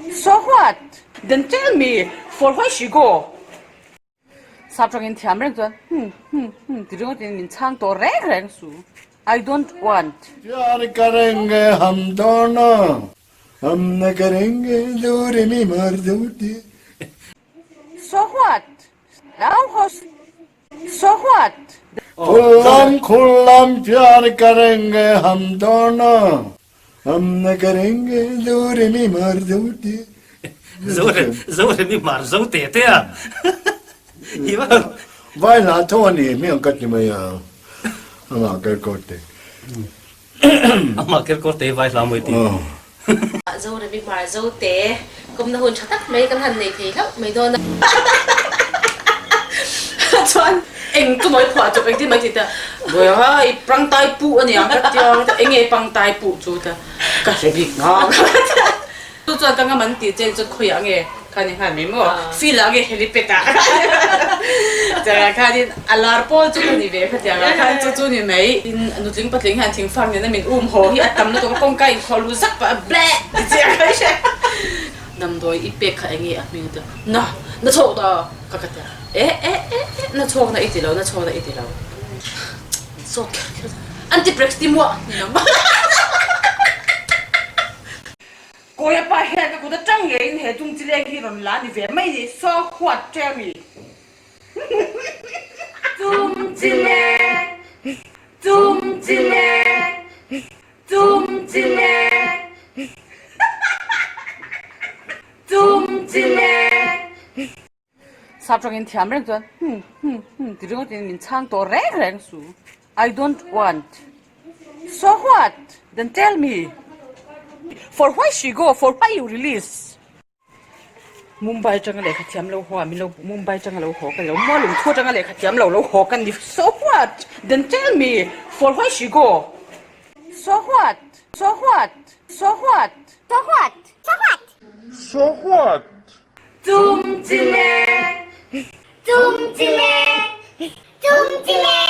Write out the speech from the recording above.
So what? Then tell me, for why she go? Sap tangin thiam reng chuan hmm hmm hmm ti ringawtin min chhang tawh reng reng su. I don't want. Pyar karenge hum dono, hum na karenge zore mi mar zote. So what? Now host. So what? Khullam khullam pyar karenge hum dono, hum na karenge zore mi mar zote. Zore zore mi mar zote te a. I va. Vai hla tho a ni hmiang ka ti mai a, amah kerkawr te. Amah kerkawr te vai hla mawi ti. Zore mi mar zote kawmna hun tha tak mai kan han nei thei hlauh mai dawn a. Chuan eng chu mawi phuah chawp engtin mai ti ta Bawiha i pangtai puh a niang ka tia eng nge pangtai puh chu ta ka hre bik nghak Chu chuan ka ngam an tih che chuan khawiah nge khan i nghal mai maw? Field ah nge helipad ah tiangah khanin a lar pawl chu ka ni ve kha tiangah khan chu chu ni mai. Tin nutling patling hian thingfak nena min um haw hi a tam lutuk a kawngka inkhawh lu zak pah a bleh ti chiah kha i hria. Damdawi i pek kha enge a hming te na na chhawk ta ka ka tia e e e e na chhawk na i ti lo na chhawk na i ti lo zawt kher kher antiprex ti muah ni lo. Kawia pa hian ka kut atang ngeiin he tung chi leng hi rawn la ni ve mai ni, so huat che ami? Tum chi leng, tum chi leng, tum chi leng, tum chi leng. Sap tangin thiam reng chuan hmm hmm hmm ti ringawtin min chhang tawh reng reng su. I don't want. So what? Then tell me. For why she go? For why you release? Mumbai tanga lehkha thiam lo haw a min lo Mumbai tanga lo haw ka ni lo Mualung thu atanga lehkha thiam lo lo haw ka ni So what? Then tell me. For why she go? So what? So what? So what? So what? So what? So what? Tum chi le! Tum chi le! Tum chi le!